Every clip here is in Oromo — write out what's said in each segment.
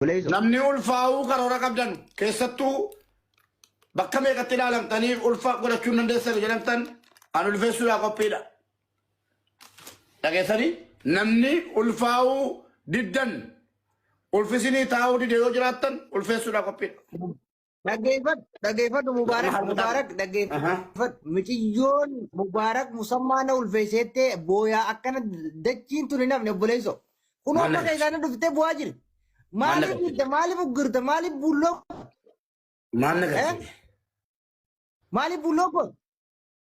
Obboleessoo. Namni ulfaa'uu karoora qabdan keessattuu bakka meeqatti ilaalamtanii ulfa godhachuu hin dandeessan jedhamtan an ulfeessuudhaa qophiidha. Dhageessanii namni ulfaa'uu diddan ulfisinii taa'uu dide yoo jiraattan ulfeessuudhaa qophiidha. Dhaggeeffadhu, dhaggeeffadhu Mubaarak, Mubaarak dhaggeeffadhu. Miciyyoon Mubaarak musammaa na ulfeesseettee booyaa akkana dachiin tun hin hafne obboleessoo. Kunoo Maal amma na keessaan dhuftee bu'aa jirti. Maal na Maaliif galchite? jirta? Maaliif uggirta? Maaliif bulloo? Maal na Eh? galchite? Maaliif bulloo goota?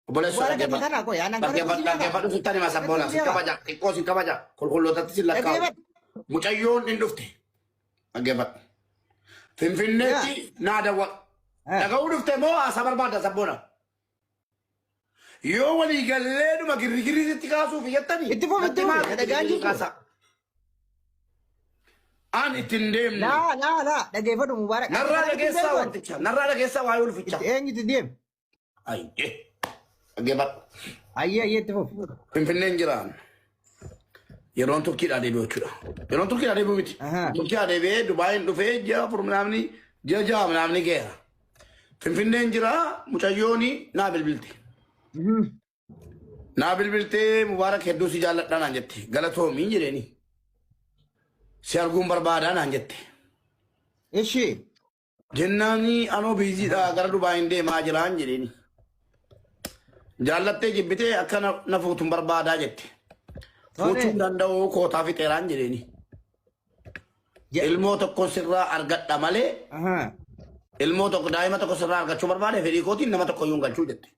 Obboleessoo Mubaarak ati dhaggeeffadhu. kana qoy aanan kana Dhaggeeffadhu si beeka. dhaggeeffadhu sitti anima sabboona Kanatti si si beeka. kabaja xiqqoo si kabaja qulqullootatti si lakkaa'u. Dhaggeeffadhu. Mucayyoon hin dhufte. Dhaggeeffadhu. Finfinneetti naa dawwa. Eh. Dhaga'uu dhufte moo haasaa barbaadda sabboona? Yoo walii gallee dhuma girrigirri sitti kaasuuf jettanii. Itti fufi, itti natti fufi. himaa Dhagaan girrigirri jirtu. kaasaa. An itti hin deemne. Laa laa laa dhaggeeffadhu Mubaarak. Ati Narraa kanatti hin dhageessaa deemtu ati. wanticha. Narraa dhageessaa waa'ee ulfichaa. Itti eenyutti deem? Ayyee. Dhaggeeffadhu. Ayyee ayyee itti fufi. Finfinneen jiraan. Yeroon Turkiidhaa deebi'u jechuudha. Yeroon Turkiidhaa deebi'u miti. Ahaa. Turkiidhaa deebi'ee Dubaayin dhufee ji'a 4 minaamni ji'a 6 minaamni geera. Finfinneen jira mucayyooni naa bilbilte. Naa bilbiltee Mubaarak hedduu si jaalladhaa naan jette. Galatoomiin jedheeni. Si arguun barbaadaa naan jette. Ishi. Jennaani anoo biiziidha gara Dubaayin deemaa jiraan jedheeni. Jaallattee jibbitee akka na fuutun barbaadaa jette. Tole. Fuuchuu hin danda'u kootaa fixeeraan jedheeni. Ilmoo tokko sirraa argadha malee Ahaa. ilmoo tokko daa'ima tokko sirraa argachuu barbaade fedhii kootiin nama tokko iyyuu hin galchuu jette.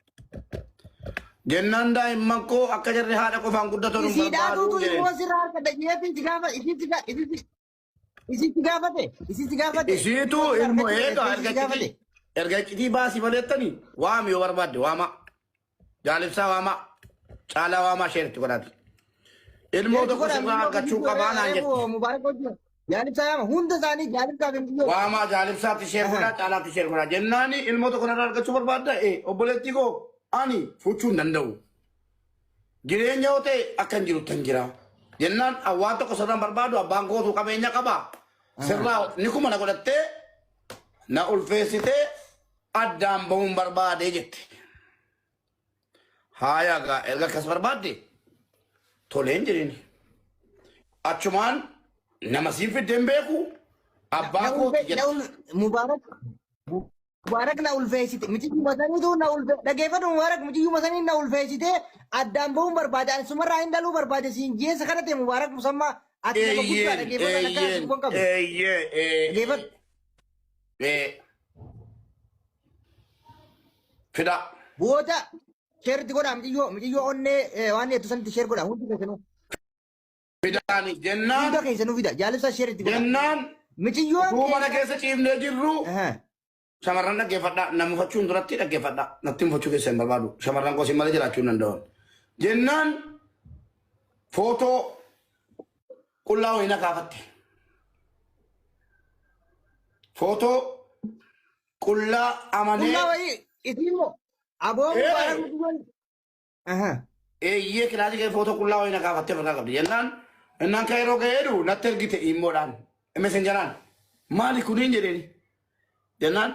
Jennaan daa'imman koo akka jarri haadha qofaan guddatan hin Isiidhaatuutu barbaadu ilmoo jedheen. sirraa argata jeetiin si gaafa isiin si gaafa isiin si gaafate isiin si gaafate Isiitu ilmoo sirraa ilmoo argachuu eegaa jettee si erga gaafate. iccitii erga iccitii baasii maleettanii waami yoo barbaadde waamaa. Jaalibsaa waamaa. Caalaa waamaa isheen itti godhaati. Ilmoo Jechi tokko godha sirraa miiloo argachuu biyyoo qabaa naan reefu jette. Mubaarak hojii jaalibsaa yaama hunda isaanii jaalibsaa fi biyyoo. Waamaa jaalibsaatti ishee godhaa caalaatti ishee godhaa jennaani ilmoo tokko narraa argachuu barbaadda ee obboleettii koo ani fuuchuu hin danda'u. Jireenya yoo ta'e akka hin jiru tan jira. Jennaan waan tokko sirraan barbaadu abbaan kootu qabeenya qaba. Sirraa ni kuma na godhattee na ulfeessitee addaan bahuun barbaadee jette. Haaya gaa erga akkas barbaadde toleen jedheen. Achumaan nama siin fiddeen beeku abbaa Na kooti ulfe na jette. ul Mubaarak Mubaarak na ulfeessite miciyyuma saniitu na ulfe dhageeffadhu Mubaarak miciyyuma sanii na ulfeessite addaan bahuun barbaade ani sumarraa hin dhaluu barbaade siin jeessa kana ta'e Mubaarak musammaa ati nama guddaa Eeyyeen dhageeffadhu ani akkana si eeyyeen quban qabu eeyyee dhageeffadhu. ee fidaa. Booda sheerti godhaa miciyyoo miciyyoo onnee waan jettu sanitti sheer godhaa hundi keessanuu. Fidaani jennaan Hunda keessanuu fida jaalibsaa sheerti godhaa. jennaan Miciyyoon utuu mana keessa. keessa ciifnee jirru Ahaa. shamarran dhaggeeffadhaa na mufachuun duratti dhaggeeffadhaa natti mufachuu keessa hin barbaadu shamarran koo isin malee jiraachuu hin danda'an. Jennaan footoo qullaa wayii na kaafatte. Footoo qullaa amanee Qullaa wayii isiin moo aboo Ee. mubaarak miciyyoon. Ahaa. Eeyyee kilaasii kee footoo qullaa wayii na kaafattee ofirraa qabdi jennaan innaan kan yeroo ga'ee jedhu natti ergite immoodhaan messengeraan maali kuniin jedheeni jennaan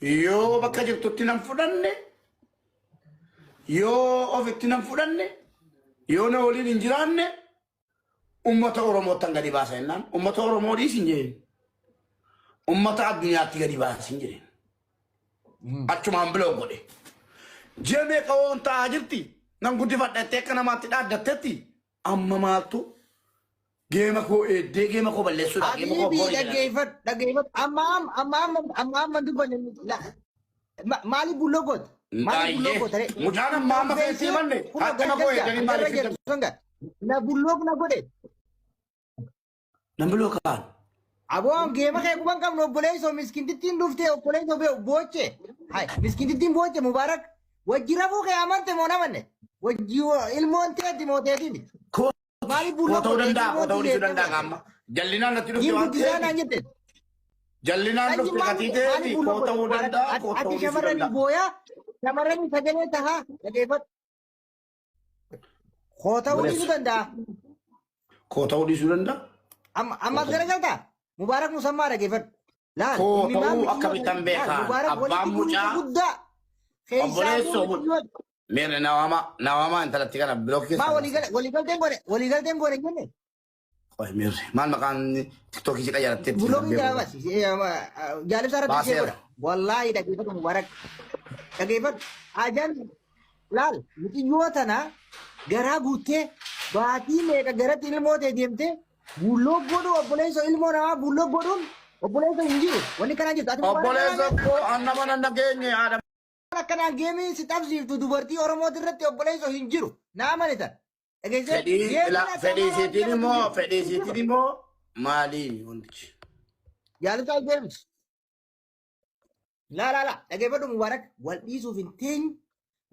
yoo bakka jirtutti nan fudhanne yoo ofitti nan fudhanne yoo na waliin hin jiraanne ummata Oromoottan gadi baasa jennaan ummata Oromoo dhiisin jedheen ummata addunyaatti gadi baasin jedheen. Achumaan biloo godhe. Ji'a meeqa woon ta'aa jirti? Nan guddifadha jettee akka namaatti dhaaddattetti amma maaltu geema koo eeddee geema koo balleessuudha. Geema koo Habiibii boori jedhan. dhaggeeffadhu dhaggeeffadhu amma amma amma amma amma amma dubbanne maaliif bulloo goota? Maaliif bulloo Baay'ee. goota? ree? Mucaan amma amma feesii manne Kunoo haqqama koo gargalcha eeganii hangarra maaliif jedhu fiddan? songa na bulloo na godhe. Nan biloo kaan. Aboon geema kee quban qabnu obboleessoo miskintittiin dhuftee obboleessoo bee booche. Hai miskintittiin booche Mubaarak wajji rafuu kee amante moo namanne wajji ilmoon teeti moo teeti miti. Koo Maaliif bulloo koo ta'uu goota danda'a koo ilmoon ta'uu dhiisuu teeti danda'a qaama. Jallinaan natti dhufte Hin waan guddisaa ta'eef naan jette. jallinaan Sanyi dhufte maal gatii maaliif ta'eef bulloo koo goota ta'uu Mubaarak danda'a koo ati ta'uu dhiisuu shamarranii danda'a. booyaa shamarranii sagalee tahaa dhageeffadhu. Koo ta'uu dhiisuu Obboleessa danda'a. koo ta'uu dhiisuu danda'a. Amma amma as garagaltaa? Mubaarak Musammaa dhageeffadhu. Laal Koo imimmaan ta'uu mucayyoo akkamittan laal beekaan Mubaarak abbaan walitti bu'iinsa mucaa guddaa keessaa obboleessoo mucayyoo Miirri nawaama nawaama intalatti kana bilook maa keessa waliigalteen goone waliigalteen goone jenne Qoy miirri maal maqaan tiktookii si qayyaratteetti Bulookiin jalaa baasi. Jaalibsaa irratti ishee Baaseera. godha. Wallaahi dhageeffadhu Mubaarak. Dhageeffadhu. Ajaan laal mucayyoo tana garaa guuttee baatii meeqa garatti ilmoo ta'e deemtee bulloo godhu obboleessa ilmoo namaa bulloo godhuun obboleessa hin jiru. Wanni kanaan jirtu. Ati Mubaarak Obboleessa koo annama nan dhageenye haadha akkanaan geemii si qabsiiftu dubartii Oromooti irratti obboleessa hin jiru. Naa amanitan. Dhageessee fedhii geemiin ila akka fedhii amaaraan isiitiin taphatu immoo jiru. fedhii isiitiin immoo maali wantichi. Jaalibsaa deemti. Laa laa laa dhageeffadhu Mubaarak wal dhiisuuf hin teenyu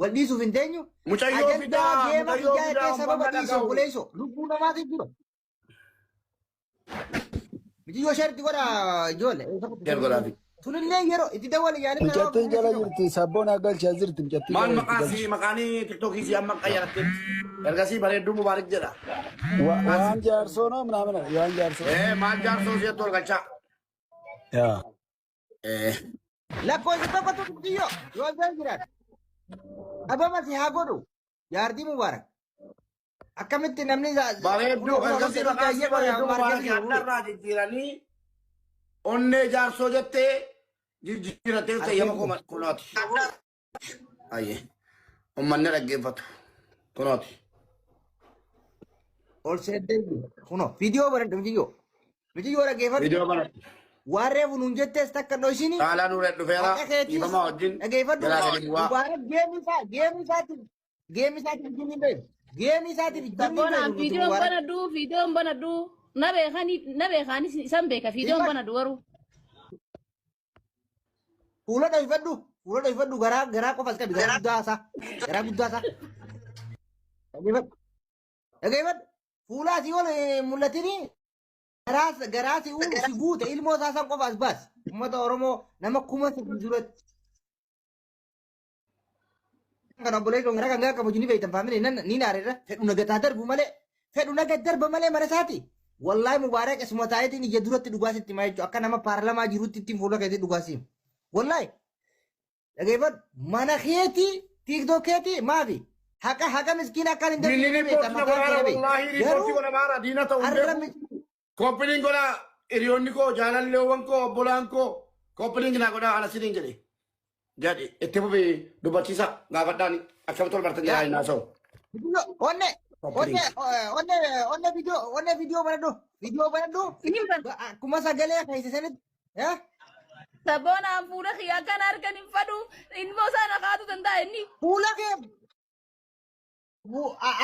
wal dhiisuuf hin teenyu Mucayyoo ajandaa fidaa geema mucayyoo kiyyaa fidaa jettee sababa uummanna dhiisu dhaga'u. obboleesso lubbuu namaatiif jira. Mitiyyoo sheerti godha ijoollee. Share godhaafi. Tunillee yeroo itti dawwali yaalii Mucattiin jala jirti sabboon galchaa jirti mucattii Maal jala jirti maqaan galchi. sii maqaanii tiktookii sii amma qayyaratteetti. Ergasii bareedduu Mubaarak jedha. Waan jaarsoo noo ምናምን waan jaarsoo. Ee maal jaarsoo si'atti ol galchaa. Yaa. Ee. Lakkoofsa tokkotu mitiyyoo yoo isaan jiran. Abama si haa godhu jaartii Mubaarak. Akkamitti namni Bareedduu ergasii maqaan sii bareedduu Mubaarak addarraa jijjiiranii onnee jaarsoo jettee jijjiirattee tayyama kunooti. Ayyee. Uummanni dhaggeeffatu. Kunooti. Ol seentee kunoo viidiyoo bareeddu mitiyyoo. Mitiyyoo dhaggeeffadhu. Viidiyoo bara. Waan reefu nuun jettees takka dhoysini. Caalaa Nuuree dhufeera. Akka keetis Dhiifama wajjin. dhageeffadhu. Jalaa gadi bu'aa. Mubaarak geemii isaatiif jinni beeku. Geemii isaatiif jinni Sabboonaan beeku nuti viidiyoon Mubaarak. banadhu viidiyoon banadhu na beekanii na beekaanis isan beeka viidiyoon banadhu garuu. Fuula dhoyfadhu fuula dhoyfadhu garaa garaa qofa as qabi garaa guddaa isaa garaa guddaa isaa. Dhageeffadhu dhageeffadhu fuula asii ol mul'atini garaa garaa si uumu si guute ilmoo isaa san qofa as baasi. Uummata Oromoo nama 3000 duratti. Kan obboleessi gara kan qabu ni beektan faamilii nan ni naareera fedhu nagataa darbu malee fedhu naga darba malee mana isaati. Wallaahi Mubaarak isuma taa'eetiin ija duratti dhugaa sitti himaa jechuudha. Akka nama paarlamaa jirutti ittiin fuula keetii dhugaa siima. Wallaahi dhageeffadhu mana keetii tiiktook keetii maafi haqa haqa miskiina akkaan hin Dinni darbine beekta riippoortii mataan godhaara kee beekta. wallaahi riippoortii Garuu godhamaara diina ta'uu hin har'a beeku. Koppiliin godhaa hiriyoonni koo jaalalleewwan koo obbolaan koo koppiliin naa godhaa ana siniin jedhe. Jedhi itti fufi dubbachiisa gaafadhaan akkamitti ol bartan jedhaa hin haasa'u. Onne onne onne onne viidiyoo onne viidiyoo banadhu viidiyoo banadhu Hin ban akkuma sagalee keessa sanitti. Sabboonaan fuula kiyya akkana harkan hin fadhu ilmoo isaa na kaatu danda'a inni. Fuula kee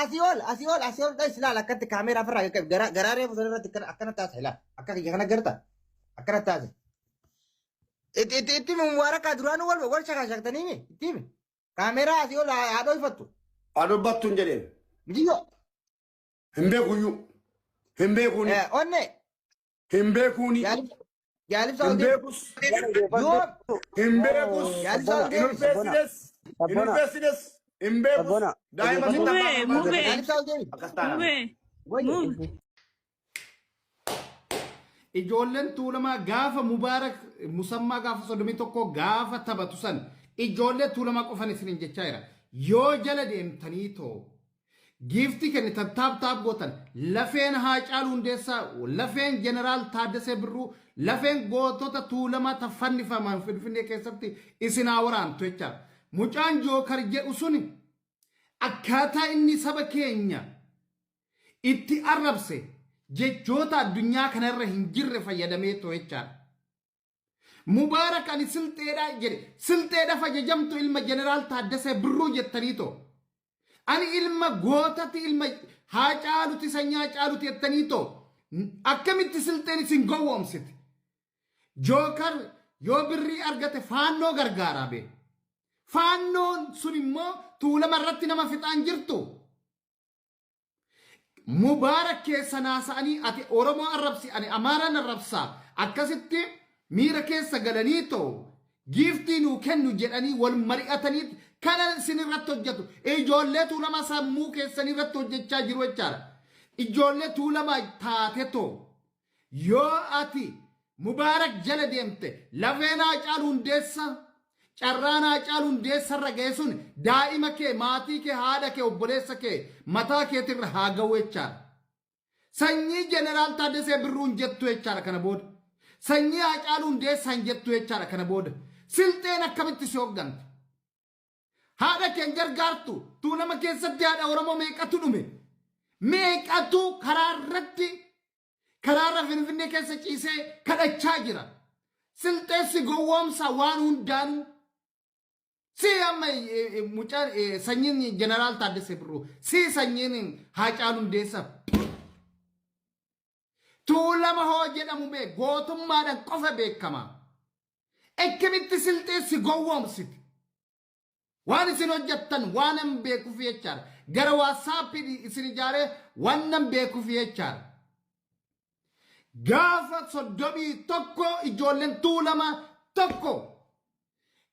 asii ol asii ol asii ol dhais ilaala akkatti kaameeraa ofirraa qaqqabi garaa garaa reefu sana irratti akkana akkana taasisa ilaala akka kiyya kana garta akkana taasisa. Itti itti itti mubaarakaa duraanuu wal wal shakaashaktanii mi itti himi kaameeraa asii ol haa dhoyfattu. Haa dubbattu hin jedheen. Mijiyyoo Hin beekuyyuu. Hin beekuuni. Onne Hin beekuuni. Jaalibsa Hin ol deemi. beekus. Yoo Hin beekus. Jaalibsa ol Hin deemi. ulfeessines. Hin Sabbona. ulfeessines. Hin beekus. Sabbona. Daa'ima sitti Mubee, abbaa barbaade. mubee. Jaalibsa ol deemi. Akkas taanaan. Mubee, Wayyo. mubee. Ijoolleen Tuulamaa gaafa Mubaarak Musammaa gaafa 31 gaafa taphatu san ijoollee Tuulamaa qofan isiniin jechaa jira. Yoo jala deemtanii too giiftii kennitan tap tap gootan lafeen Haacaaluu Hundeessaa, lafeen Jeneraal Taaddasee Birruu, lafeen gootota Tuulamaa ta fannifaman Finfinnee keessatti isin haa waraantu jechaadha. Mucaan Jookar jedhu suni akkaataa inni saba keenya itti arrabse jechoota addunyaa kanarra hin jirre fayyadamee too jechaadha. Mubaarak ani silxeedha jedhe silxeedhaaf ajajamtu ilma Jeneraal Taaddasee Birruu jettanii too. Ani ilma gootati ilma Haacaaluti sanyii Haacaaluti jettanii too akkamitti silxeen isin gowwoomsite. Jookar yoo birrii argate faannoo gargaaraa bee. Faannoon sun immoo Tuulama irratti nama fixaan jirtu. Mubaarak keessa naasa'anii ati Oromoo arrabsi ani Amaaraan arrabsaa akkasitti miira keessa galanii too giiftii nuu kennu jedhanii wal mari'atanii kana isin irratti hojjetu. Ijoollee Tuulamaa sammuu keessan irratti hojjechaa jiru jechaadha. Ijoollee Tuulamaa taate too yoo ati Mubaarak jala deemte lafeen Haacaaluu Hundeessaa carraan Haacaaluu Hundeessa irra ga'e sun daa'ima kee, maatii kee, haadha kee, obboleessa kee mataa keetirra haa ga'u jechaadha. Sanyii Jeneraal Taaddasee Birruu hin jettu jechaadha kana booda. Sanyii Haacaaluu Hundeessaa hin jettu jechaadha kana booda. Silxeen akkamitti si hoogganti? Haadha kee hin gargaartu. Tuulama keessatti haadha Oromoo meeqatu dhume? Meeqatu karaa irratti karaarra Finfinnee keessa ciisee kadhachaa jira. Silxeessi gowwoomsa waan hundaanuu. Si amma mucaan sanyiin Jeneraal Taaddasee Birruu, si sanyiin Haacaaluu Hundeessaa. Tuulama hoo jedhamu bee gootummaadhaan qofa beekama. Akkamitti silxeessi gowwoomsiti? Waan isin hojjettan waan hin beekuuf jechaadha. Gara WhatsAppii isin ijaaree waan nan beekuuf jechaadha. Gaafa 31 ijoolleen Tuulama tokko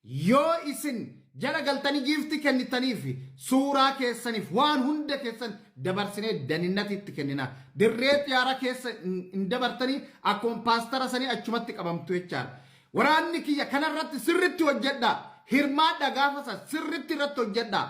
yoo isin jala galtanii giiftii kennitaniif, suuraa keessaniif waan hunda keessan dabarsinee daninnatitti kennina. Dirree xiyyaara keessa hin dabartanii, akkuma paastara sanii achumatti qabamtu jechaadha. Waraanni kiyya kanarratti sirritti hojjedha. Hirmaadha, gaafa san sirritti irratti hojjedha.